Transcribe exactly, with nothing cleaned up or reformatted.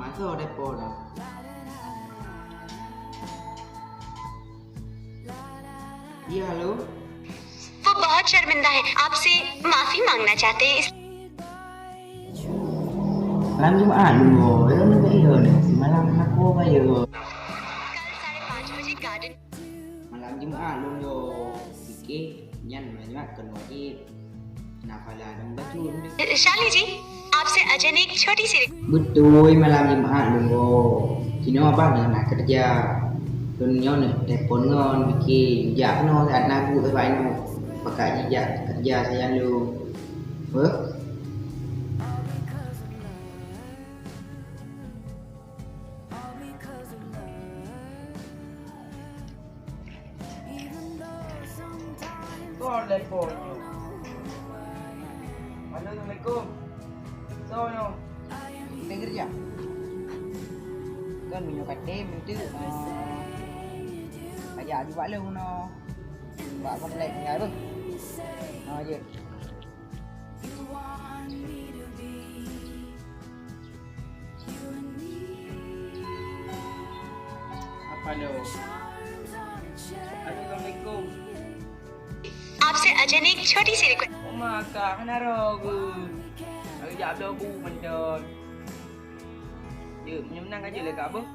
Masa depo dah. Iya, halo. वो बहुत शर्मिंदा है, आपसे माफी मांगना चाहते हैं। इस Malam Jumaat dulu, ya, ya, ya, semalam aku apa ya? कल साढ़े पाँच बजे garden Malam Jumaat dulu, fikir nyan malam Jumaat kena wajib. Nafalah dan baca. Shalini ji, आपसे अर्जेंट एक छोटी सी request. Beutôi malam Jumaat lôn. Kinoe abah na, na keureuja. Lôn nyoe na telepon ngon Biki. Jak keunoe saat na buet bak inoe. Pakat jijak keureuja sayang lôn. Beuh? Kor dari kor. Halo, assalamualaikum. So, no. Dengar ya. Kan minyak katem itu. Aja aju bak lông no. Bak komplek ni apa? Ha je. Apa lo? Assalamualaikum. आपसे urgent एक छोटी सी request. Oma kak, hana roh ku. Aku jak bloe bu mantong. Yuk, menang aja lah kak, boh.